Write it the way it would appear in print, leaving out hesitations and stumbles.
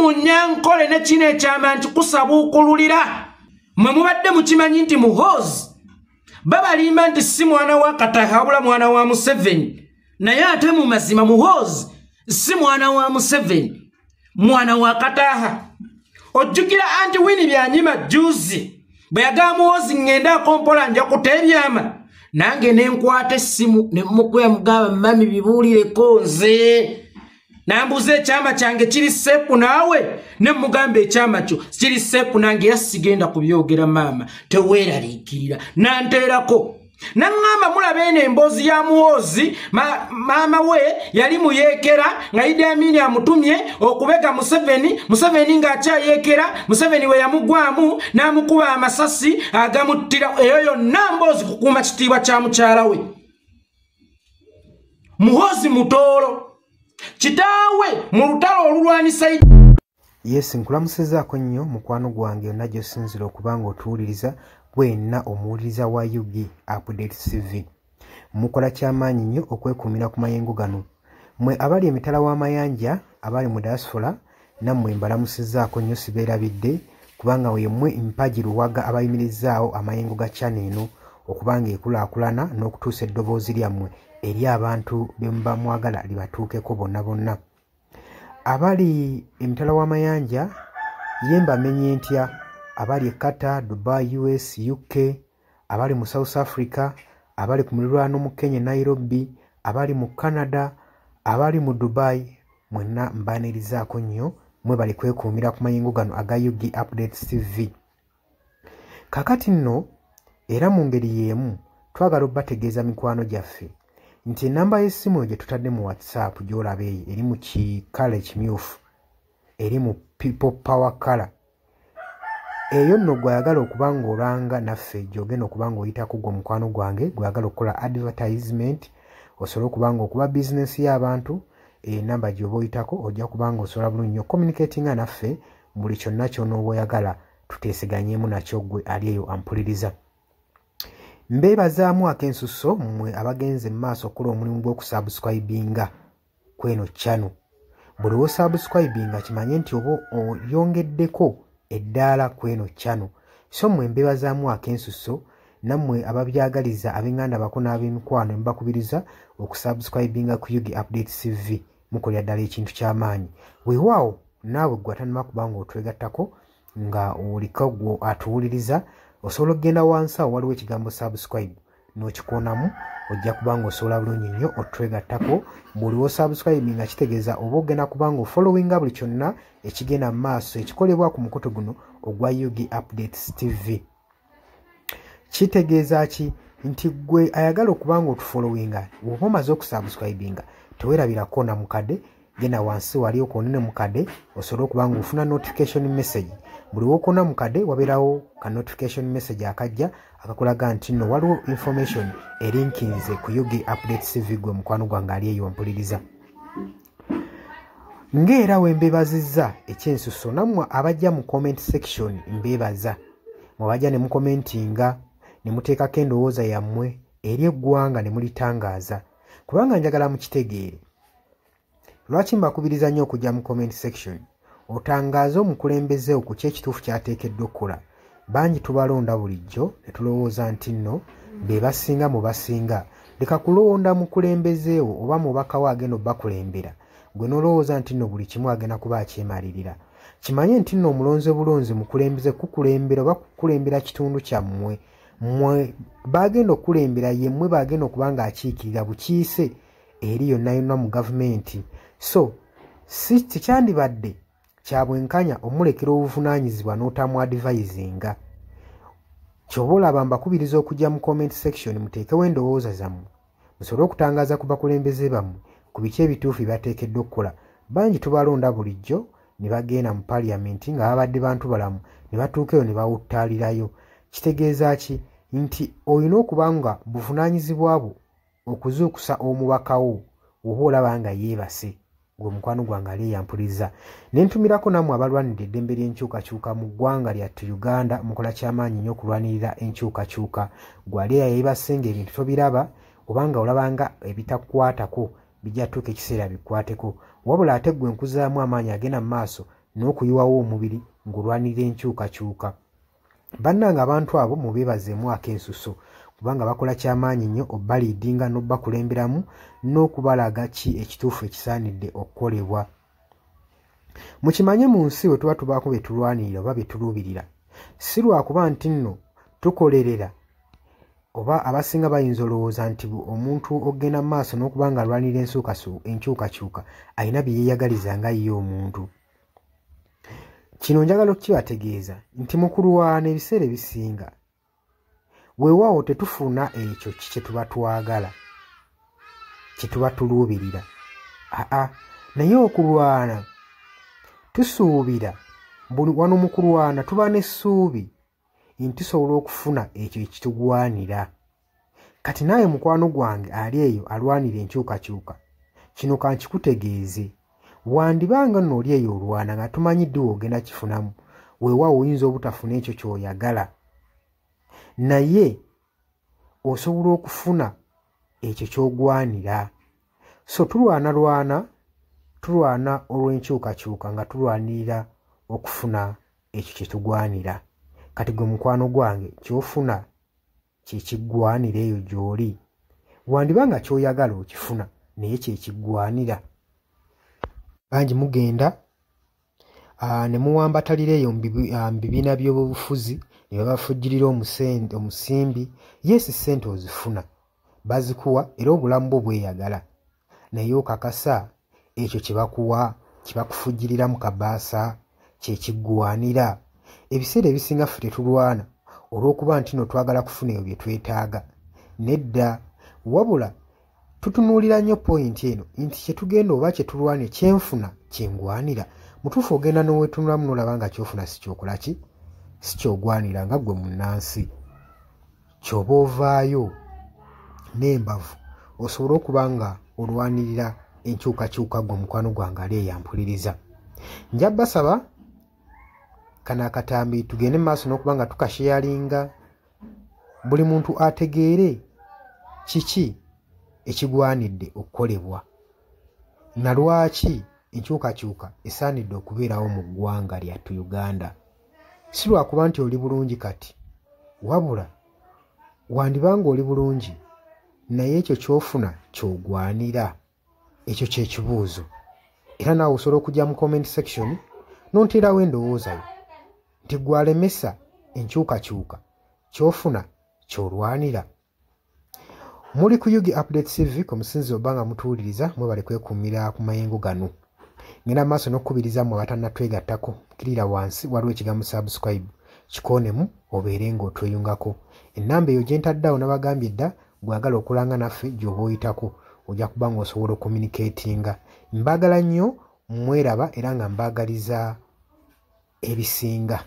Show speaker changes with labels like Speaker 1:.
Speaker 1: Munyankole ne kino ekyama nti kusabuukululira. Mwe mubadde mukimanyi nti Muhoozi babalimba nti si mwana wa Kataha wabula mwana wa Museveni, naye ate mu mazima Muhoozi si mwana wa Museveni, mwana wa Kataha. Ojjukira anti Winnie Byanyima juzi bwe yagamba Muhoozi ŋŋenda akompola nja kuta ebyama, nange ne nkwata essimu ne mmukuya mugamba mami bibuulireko nze. Nambuuza ekyama kyange kiri seepu naawe, ne mugamba ekyama kyo kiri seepu nange, era sigenda kubyogera maama, teweeraliikirira. Nanteerako naŋŋamba mulaba eno emboozi ya Muhoozi, maama we yali muyeekera nga Idi Amin amutumye okubega Museveni, Museveni ng'akyayeekera, Museveni we yamugwamu n'amukuba amasasi agamuttira. Eyo yonna mboozi kukuuma kitiibwa kya mukyala we. Muhoozi mutoolo, kitaawe mu lutalo olulwanisa.
Speaker 2: Yes, nkulamusizaako nnyo mukwano gwange yonna gy'osinzira okuba nga otuwuliriza, gwenna omuwuliriza wa UG Update TV. Mukola kyamaanyi nnyo okwekuumira ku mayengo gano. Mmwe abali emitala w'amayanja, abali mu diaspora, nammwe mbalamusizaako nnyo, sibeerabidde, kubanga yemmwe mpagi luwaga abayimirizaawo amayengo ga channel eno okuba nga ekulaakulana n'okutuusa eddoboozi lyammwe eri abantu be muba mwagala libatuukeko bonna bonna. Abali emitala w'amayanja ye mbamenye ntya, abali e Qatar, Dubai, US, UK, abali mu South Africa, abali ku muliraano mu Kenya Nairobi, abali mu Canada, abali mu Dubai, mwenna mbaanirizaako nnyo, mwe bali kwekuumira ku mayengo gano aga UG Updates TV. Kaakati nno era mu ngeri y'emu twagala obbategeeza mikwano gyaffe nti ennamba y'essimu gye tutadde mu WhatsApp gy'olaba eyo eri mu kikala ekimyufu, eri mu People Power Color. Eyo nno gw'ayagala okuba ng'olanga naffe gy'ogenda okuba ng'oyitako gwe mukwano gwange gw'ayagala okukola advertisement osobole okuba ng'okuba bizinensi y'abantu, ennamba gy'oba oyitako ojja kuba ng'osobola bulungi nnyo communicatinga naffe buli kyonna ky'onooba oyagala tuteeseganyeemu nakyo gwe ali eyo ampuliriza. Mbeebazaamu ak'ensusso mmwe abagenze mu maaso okukola omulimu gw'okusubscribinga kw'eno channel. Buli w'osubscribinga kimanye nti oba oyongeddeko eddaala kw'eno channel. So mmwe mbeebazaamu ak'ensusso, nammwe ababyagaliza ab'eŋŋanda bako n'ab'emikwano mbakubiriza okusubscribinga ku UG Updates TV, mukolera ddala ekintu ky'amaanyi. Weewaawo naawe gwe atannaba kuba ng'otwegattako nga oliko gwe atuwuliriza, osobola okugenda wansi awo waliwo ekigambo subscribe n'okikoonamu, ojja kuba ng'osobola bulungi nnyo otwegattako. Buli w'osubscribe nga kitegeeza oba ogenda kuba ng'ofollowinga buli kyonna ekigenda mu maaso ekikolebwa ku mukutu guno ogwa UG Updates TV. Kitegeeza ki? Nti gwe ayagala okuba ng'otufollowinga bw'oba omaze okusubscribinga teweerabira koona mukadde, genda wansi wali okoonene mukadde osobole okuba ng'ofuna notification message. Buli w'okoona mukadde wabeerawo ka notification message akajja akakulaga nti nno waliwo information erinkinze ku UG Updates TV gwe mukwano gwange ali eyo mpuliriza. Ng'era we mbeebazizza ekyensusso, nammwe abajja mu comment section mbeebaza. Mwabajja ne mukomentinga ne muteekako endowooza yammwe eri eggwanga ne mulitangaaza, kubanga njagala mukitegeere. Lwaki mbakubiriza nnyo okujja mu comment section otangaaze omukulembeze ku ki ekituufu ky'ateekeddwa okukola? Bangi tubalonda bulijjo ne tulowooza nti nno be basinga mu basinga. Leka kulonda mukulembeze wo oba mubaka wo agenda obbakulembera, gwe n'olowooza nti nno buli kimu agenda kuba akyemalirira. Kimanye nti nno omulonze bulonzi mukulembeze kukulembera oba kukulembera kitundu kyammwe. Mmwe bagenda okukulembera, ye mmwe bagenda okuba ng'akiikirira bukiise eri yonna yonna mu gavumenti. So si tekyandibadde kya bwenkanya omulekera obuvunaanyizibwa n'otamu advisinga. Ky'oba olaba mbakubiriza okujja mu comment section muteekewo endowooza zammwe musobole okutangaaza ku bakulembeze bammwe ku biki ebituufu bye bateekeddwa okukola. Bangi tubalonda bulijjo ne bagenda mu parliament nga babadde bantu balamu ne batuuka eyo ne bawuttaalirayo. Kitegeeza ki? Nti olina okuba nga buvunaanyizibwa bwo okuzuukusa omubaka wo oba olaba nga yeebase. Gwe mukwano gwange ali eyampuliriza. Ne ntumirako nammwe abalwanirira eddembe ly'enkyukakyuka mu ggwanga lyattu Uganda, mukola kyamaanyi nnyo okulwanirira enkyukakyuka. Gwe ali eyeebase ng'ebintu tobiraba oba nga olaba nga ebitakukwatako bijja tuuka ekiseera bikwateko. Wabula ate ggwe nkuzaamu amaanyi agenda mu maaso n'okuyiwawo omubiri ng'olwanirira enkyukakyuka. Bannange abantu abo mubeebazeemu ak'ensuso, kubanga bakola kyamaanyi nnyo obbaliidinga n'obbakulemberamu n'okubalaga ki ekituufu ekisaanidde okukolebwa. Mukimanye mu nsi we tuba tubaako bye tulwanirira oba bye tuluubirira, si lwakuba nti nno tukolerera, oba abasinga bayinza olowooza nti omuntu ogenda mu maaso n'okuba nga alwanirira enkyukakyuka alina bye yeeyagaliza nga ye omuntu. Kino njagala okukibategeeza nti mu kulwana ebiseera ebisinga weewaawo tetufuna ekyo kye tuba twagala, kye tuba tuluubirira. Aa, naye okulwana tusuubira, wano mu kulwana tuba n'essuubi nti tusobola okufuna ekyo ekitugwanira. Kati naawe mukwano gwange ali eyo alwanira enkyukakyuka, kino kankikutegeeze, wandibanga nno oli eyo olwana nga tumanyi ddi w'ogenda kifunamu, weewaawo oyinza obutafuna ekyo ky'oyagala, naye osobola okufuna ekyo ky'ogwanira. So tulwanalwana, tulwana olw'enkyukakyuka nga tulwanirira okufuna ekyo kye tugwanira. Kati gwe mukwano gwange ky'ofuna kye kiggwanira eyo gy'oli, wandiba nga ky'oyagala okifuna naye kye kiggwanira. Bangi mugenda ne muwambatalira eyo mu bibiina by'obufuzi ne babafujjirira omusimbi. Yeesi ssente ozifuna, bazikuwa era obulamu bwo bweyagala, naye okakasa ekyo kye bakuwa kye bakufujjirira mu kabaasa kye kiggwanira. Ebiseera ebisinga ffe tetulwana olw'okuba nti nno twagala kufuna ebyo bye twetaaga, nedda, wabula tutunuulira nnyo poyinti eno nti kye tugenda oba kye tulwana kyenfuna kyengwanira. Mutuufu ogenda n'oweetunulamu n'olaba nga ky'ofuna si kyokola ki, si ky'ogwanira nga ggwe munnansi. Ky'oba ovaayo n'embavu osobole okuba nga olwanirira enkyukakyuka ggwe mukwano gwange ali eyo ampuliriza. Nja basaba kano akatambi tugende mu maaso n'okuba nga tukasheyalinga, buli muntu ategeere kiki ekigwanidde okukolebwa na lwaki enkyukakyuka esaanidde okubeerawo mu ggwanga lyattu Uganda. Si lwakuba nti oli bulungi kati, wabula wandibanga oli bulungi naye ekyo ky'ofuna ky'ogwanira. Ekyo kye kibuuzo. Era naawe osobola okujja mu comment section n'onteerawo endowooza yo nti ggwe alemesa enkyukakyuka ky'ofuna ky'olwanira. Muli ku UG Update TV ku musinzi oba nga mutuwuliriza, mwebale kwekuumira ku mayengo gano. Ngenda maaso n'okukubiriza mmwe abatannatwegattako, kkirira wansi waliwo ekigambo subscribe, kikoonemu obeere ng'otweyungako. Ennamba eyo gye ntadde awo nabagambye dda, gw'agala okulanga naffe gy'oba oyitako ojja kuba ng'osobola okucommunicatinga. Mbaagala nnyo, mweraba era nga mbaagaliza ebisinga.